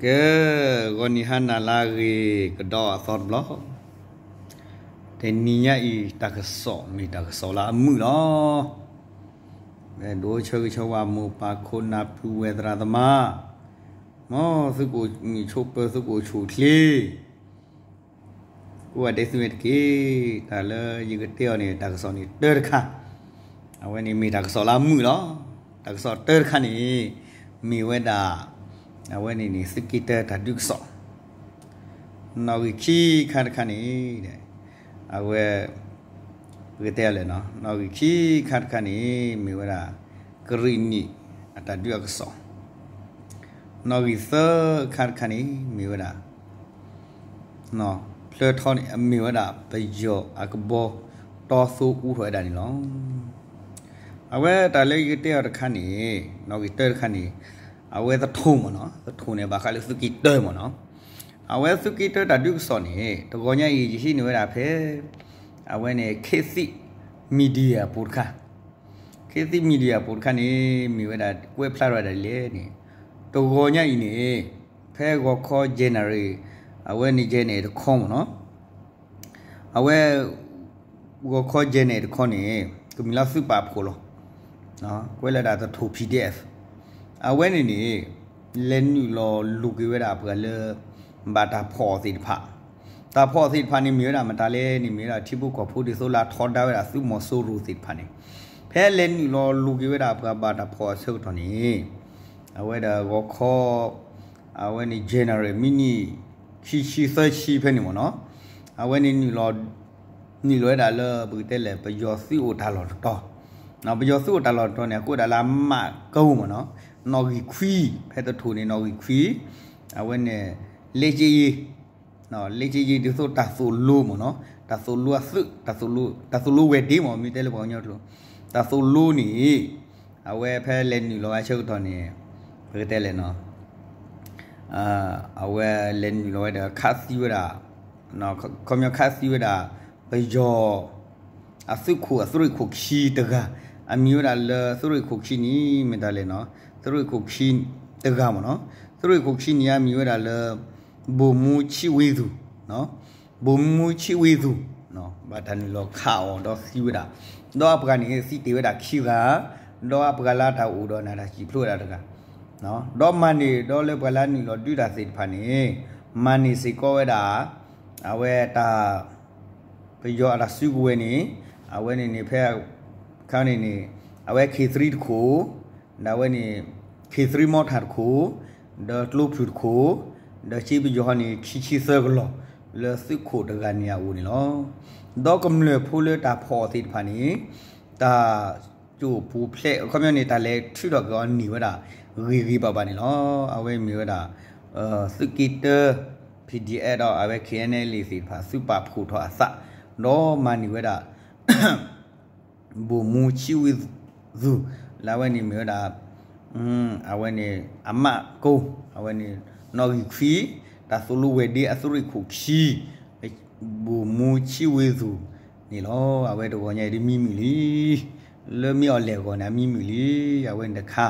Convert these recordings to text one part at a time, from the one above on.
ကဲ, ဂီၤနံၤဟါနၤလၢအဂ့ၤကဒီးအသီတဘျီ, တနံၤညါအံၤ တၢ်ကစီၣ်မ့ၢ်တၢ်ကစီၣ်လၢအမုာ်လီၤ. ဒိဆၢဂ့ၤဆၢဝါမိၢ်ပၢ်ခိၣ်နၢ်ပုၢ်ဝဲၢ်သရၣ်သမါ, မ်သုကအိၣ်မုာ်ဆိးပၢၤ သုကအိၣ်ဆူၣ်အိၣ်ချ့ ကိးဂၤဒဲးသုဝဲတက့ၢ်. တၢ်လၢယကတဲအီၤန့ၣ် တၢ်ကစီၣ်န့ၣ်တၢတခါ, အဝဲန့ၣ်မ့ၢ်တၢ်ကစီၣ်လၢအမုာ်လီၤ. တၢ်ကစီၣ်တၢတခါန့ၣ် မ့ၢ်ဝဲဒၣ် အဝဲန့ၣ်န့ၣ် သုးက့တၢတၢ်ဒုးကစီၣ်, နီၣ်ဂံၢ်ခံခါတခါန့ၣ် အဝဲ ပကတဲလဲၣ်, နီၣ်ဂံၢ်ခံခါတခါန့ၣ် မ့ၢ်ဝဲဒၣ် ကရံၣ်နံၣ်အတၢ်ဒုးအကစီၣ်, နီၣ်ဂံၢ်သၢခါတခါန့ၣ် မ့ၢ်ဝဲဒၣ် ဖျၢထီန့ၣ် အမ့ၢ်ဝဲဒၣ် ပယီၤအကဘီတီသိအူထီၣ်ဝဲဒၣ်န့ၣ်လီၤ. အဝဲတၢ်လၢယကတဲအီၤတခါန့ၣ် နီၣ်ဂံၢ်တၢတခါန့ၣ် အဝဲသထိၣ်မ့ၢ်နီၤ, သထိၣ်န့ၣ် ဘၣ်ဃးလၢသုးက့တၢမ့ၢ်နီၤ, အဝဲသုးက့တၢတၢ်ဒုးကစီၣ်န့ၣ် တဂီၤညါအံၤ ယဟံးန့ၢ်ဝဲဒၣ်ဖဲ အဝဲန့ၣ် ခေတ်သစ် Media အပူၤတခါ, ခေတ်သစ် Media အပူၤတခါန့ၣ် မ့ၢ်ဝဲဒၣ် ကွဲးဖျါထီၣ်ဝဲဒၣ်ဒ်လဲၣ်န့ၣ်, တဂီၤညါအံၤန့ၣ် ဖဲဂီၤခီ January အဝဲန့ၣ် January တခီမ့ၢ်နီၤ, အဝဲ ဂီၤခီ January တခီန့ၣ် ကမ့ၢ်လၢသုးပာ်ဖှိၣ်လီၤ. ကွဲးလၢဒၣ်သထိၣ် PDF အဝဲန့ၣ်န့ၣ် လဲၤနုာ်လီၤလူၤက့ၤဝဲဒၣ်အပှၤလၢ ဘၣ်တၢ်ဖီၣ်အီၤသ့ၣ်တဖၣ်, တၢ်ဖီၣ်အီၤသ့ၣ်တဖၣ်န့ၣ် မ့ၢ်ဝဲဒၣ်မတၤလဲၣ်န့ၣ် မ့ၢ်ဝဲဒၣ်ထံဖိကီၢ်ဖိဒ်သိးလၢအထီဒါဝဲဒၣ်သုးမီၤစိရိၤသ့ၣ်တဖၣ်န့ၣ်, ဖဲလဲၤနုာ်လီၤလူၤက့ၤဝဲဒၣ်အပှၤဘၣ်တၢ်ဖီၣ်အဆၢကတီၢ်န့ၣ် အဝဲဒၣ်ဂီၤခီ အဝဲန့ၣ် January မံးနံး ခံဆံသၢဆံဖဲန့ၣ်မ့ၢ်နီၤ, အဝဲန့ၣ် နုာ်လီၤဝဲဒၣ်လၢ ပကတဲလဲၣ် ပယီၤသုးအိၣ်တၢ်လီၢ်တတီၤ, ပယီၤသုးအိၣ်တၢ်လီၢ်တတီၤန့ၣ် အကိးဝဲဒၣ်လၢ မးကိမ့ၢ်နီၤ, နီၣ်ဂံၢ်ခွံ, ဖဲသထိၣ်န့ၣ် နီၣ်ဂံၢ်ခွံ, အဝဲန့ၣ် လ့က့ယ့, လ့က့ယ့ဒ်သိးတၢ်သိၣ်လိမ့ၢ်နီၤ, တၢ်သိၣ်လိအသုး, တၢ်သိၣ်လိဝဲၤဒ့မ့ၢ် မ့ၢ်တဲလၢပှၤကညီကျိာ်, တၢ်သိၣ်လိန့ၣ် အဝဲဖဲလဲၤနုာ်လီၤဝဲဆၢကတီၢ်န့ၣ် ပကတဲလဲၣ်နီၤ အဝဲလဲၤနုာ်လီၤဝဲဒီးခးသံဝဲဒၣ်, ခီပညီခးသံဝဲဒၣ် ပယီၤ အသုးခိၣ်အသုးရ့ၣ်ခိၣ်ခံတဂၤ, အမံၤဝဲဒၣ်လၢသုးရ့ၣ်ခိၣ်ခံန့ၣ် မ့ၢ်တၢ်လဲၣ်နီၤ, သုးရ့ၣ်ခိၣ်ခံတဂၤမ့ၢ်နီၤ, သုးရ့ၣ်ခိၣ်ခံန့ၣ် အမံၤဝဲဒၣ်လၢ ဗိုလ်မှူးချစ်ဝင်းသူ, ဗိုလ်မှူးချစ်ဝင်းသူ, ဘၣ်တၢ်နုာ်လီၤခးအီၤဒီးသံဝဲဒၣ်, ဒီးအပှၤန့ၣ်သံတ့ၢ်ဝဲဒၣ်ခံဂၤ, ဒီးအပှၤလၢတၢ်အိၣ်ဒီးနၤတၢ်စံၣ်ဖျိဝဲဒၣ်တဂၤ, ဒီးမၤန့ၢ်ဒီးလၢပှၤလၢနုာ်လီၤဒုးတၢ်သ့ၣ်တဖၣ်န့ၣ်, မၤန့ၢ်စ့ၢ်ကီးဝဲဒၣ် အဝဲတၢ် ပယီၤအတၢ်စုကဝဲၤန့ၣ်, အဝဲန့ၣ်န့ၣ်ဖဲ ခါန့ၣ်န့ၣ်, အဝဲ K three တခိၣ်, ဒီးအဝဲန့ၣ် K three မီထၢၣ်တခိၣ်, ဒီးကျိဖျုၣ်တခိၣ်, ဒီးစ့ပယီၤဟီန့ၣ် ခံဆံသၢကလီၢ်, လၢသုးခိၣ်တဂၤန့ၣ်အအိၣ်န့ၣ်လီၤ. ဒီးကမျၢၢ်ဖိလၢတၢ်ဖီၣ်အီၤသ့ၣ်တဖၣ်န့ၣ်, တၢ် ကၠိၣ်ပူၤဖျဲး ခီပညီန့ၣ် တၢ်လဲၤထုးထီၣ်က့ၤအီၤန့ၢ်ဝဲဒၣ် ဂ့ၤဂ့ၤဘၣ်ဘၣ်န့ၣ်လီၤ. အဝဲမ့ၢ်ဝဲဒၣ် သုးက့တၢ P D F ဒီးအဝဲ K N L A သ့ၣ်တဖၣ် သုးပာ်ဖှိၣ်ထီၣ်အသး ဒီးမၤန့ၢ်ဝဲဒၣ် ဗိုလ်မှူးချစ်ဝင်းသူ လၢအဝဲန့ၣ်မ့ၢ်ဝဲဒၣ် အဝဲန့ၣ် အမးကိ အဝဲန့ၣ် နီၣ်ဂံၢ်ခွံ တၢ်သိၣ်လိဝဲၤဒ့အသုးရ့ၣ်ခိၣ်ခံ ဗိုလ်မှူးချစ်ဝင်းသူ န့ၣ်လီၤ. အဝဲတဂီၤညါအံၤဒ်မံမုာ်လံ လၢမ့ၢ်အီၤလဲၣ်အဂီၢ်န့ၣ် အမံမုာ်လံ အဝဲန့ၣ်တခါ.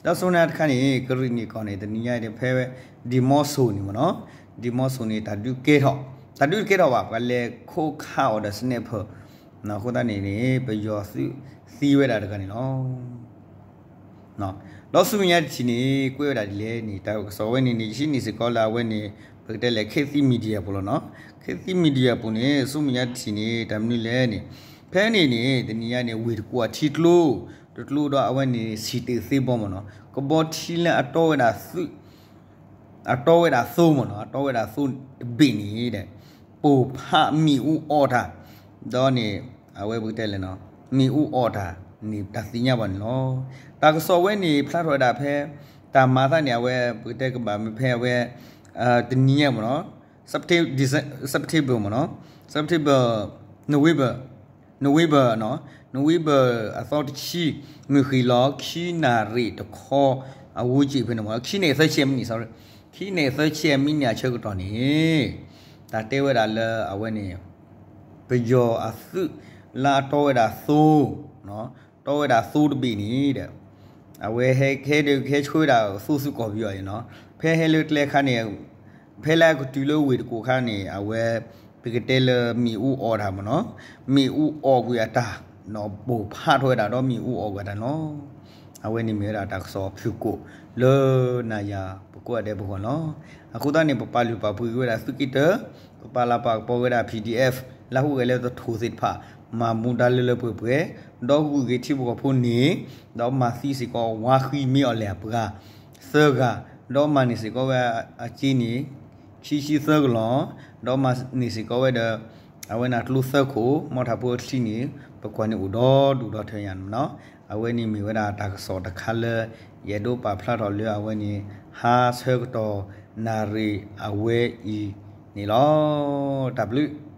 ဒီးဆိကမိၣ်တခါန့ၣ် ကရံၣ်နံၣ်ကီၢ်န့ၣ် တနံၤညါအံၤဖဲ ဒံမီစိၤန့ၣ်မ့ၢ်နီၤ, ဒံမီစိၤန့ၣ် တၢ်ဒုးကဲထီၣ်, တၢ်ဒုးတကဲထီၣ်ဘၣ် ပှၤလဲၤခိးခးအီၤဒီး sniper အဃိသတးန့ၣ်န့ၣ် ပယီၤသုးသံဝဲဒၣ်တဂၤန့ၣ်လီၤ. ဒီးဆူမဲာ်ညါတထံၣ်န့ၣ် ကွဲးဝဲဒၣ်ဒ်လဲၣ်န့ၣ် တၢ်ကစီၣ်ဝဲန့ၣ်န့ၣ် ယဟံးန့ၢ်စ့ၢ်ကီးလၢအဝဲန့ၣ် ပကတဲလဲၣ် ခေတ်သစ် Media ပူၤလီၤနီၤ. ခေတ်သစ် Media ပူၤန့ၣ် ဆူမဲာ်ညါတထံၣ်န့ၣ် တၢ်မနုၤလဲၣ်န့ၣ် ဖဲန့ၣ်န့ၣ် တနံၤညါန့ၣ် ဝ့ၢ်တကူၣ်အထံကျိ တကျိဒီးအဝဲန့ၣ် စံၣ်တ့ၢ်သ့ဘီမ့ၢ်နီၤ ကဘီထံလၢအတီဝဲဒၣ်သုး အတီဝဲဒၣ်သိမ့ၢ်နီၤ အတီဝဲဒၣ်သိတဘ့ၣ်န့ၣ်ဒီး ပိၢ်ဖးမ့ၣ်အူအီၣ်တၢ် ဒီးန့ၣ် အဝဲပကတဲလဲၣ်နီၤ မ့ၣ်အူအီၣ်တၢ်န့ၣ် တၢ်သ့ၣ်ညါဘၣ်န့ၣ်လီၤ. တၢ်ကစီၣ်ဝဲန့ၣ် ဖျါထီၣ်ဝဲဒၣ်ဖဲ တၢ်မၤသးန့ၣ် အဝဲပကတဲကဘၣ်မ့ၢ်ဖဲအဝဲ တနံၤညါမ့ၢ်နီၤ September မ့ၢ်နီၤ September November November နီၤ, November အသီတဆံ, မုၢ်ဃ့ၢ်လီၤ ခံနၣ်ရံၣ်တခီ အဝဲက့ၤဖဲန့ၣ်မ့ၢ် ခံနၣ်ရံၣ်သၢဆံမံးနံး sorry, ခံနၣ်ရံၣ်သၢဆံမံးနံးအဆၢကတီၢ်န့ၣ် တၢ်တဲဝဲဒၣ်လၢအဝဲန့ၣ် ပယီၤအသုး လၢအတီဝဲဒၣ်သိ, တီဝဲဒၣ်သိတဘ့ၣ်န့ၣ်ဒီး အဝဲဟဲ ဟဲဒီးဟဲဆှၢဝဲဒၣ်သိသုးကီၢ်ပယီၤအံၤနီၤ, ဖဲဟဲလၢကျဲခါန့ၣ် ဖဲလၢအကတုၤလၢဝ့ၢ်တကူၣ်ခါန့ၣ် အဝဲ ပကတဲလၢမ့ၣ်အူအီၣ်တၢ်မ့ၢ်နီၤ, မ့ၣ်အူအီၣ်ကွံာ်အတၢ် ဒီးပိၢ်ဖးထီၣ်ဝဲဒၣ်ဒီးမ့ၣ်အူအီၣ်ကွံာ်အတၢ်လီၤ. အဝဲန့ၣ်မ့ၢ်ဝဲဒၣ်တၢ်ကစီၣ်ဖုၣ်ကိာ်လၢနၤယၤပကိးဂၤဒဲးပဂီၢ်လီၤ. အဃိသတးန့ၣ် ပပာ်လုၢ်ပာ်ပှ့ၤက့ၤဝဲဒၣ်သုးက့တၢၢ်, ပပာ်လၤပာ်ကပီၤဝဲဒၣ် P D F လၢဟူးဂဲၤလၢသထူၣ်သ့ၣ်တဖၣ် မၤမူဒါလၢလၢပှဲၤပှဲၤ, ဒီးဂုာ်က့ၤထံဖိကီၢ်ဖိန့ၣ်, ဒီးမၤသံစ့ၢ်ကီးဝါဃံမ့ၢ်အီၣ်လဲၣ်အပှၤ သၢဂၤ, ဒီးမၤန့ၢ်စ့ၢ်ကီးဝဲအစ့န့ၣ် ခံဆံသၢကလီၢ်, ဒီးမၤန့ၢ်စ့ၢ်ကီးဝဲဒီး အဝဲန့ၣ်ကျိသၢခိၣ် မီၣ်ထၣ်ဖိအချံန့ၣ် ပကွၢ်န့ၣ်အိၣ်ဒီဒူၣ်ဒီထၢညါန့ၣ်မ့ၢ်နီၤ. အဝဲန့ၣ်မ့ၢ်ဝဲဒၣ်တၢ်ကစီၣ်တခါလၢ ယအဲၣ်ဒိးပာ်ဖျါထီၣ်လၢအဝဲန့ၣ် ဟါဆၢကတီၢ်နၣ်ရံၣ်အဝဲအံၤန့ၣ်လီၤ. တၢ်ဘျုး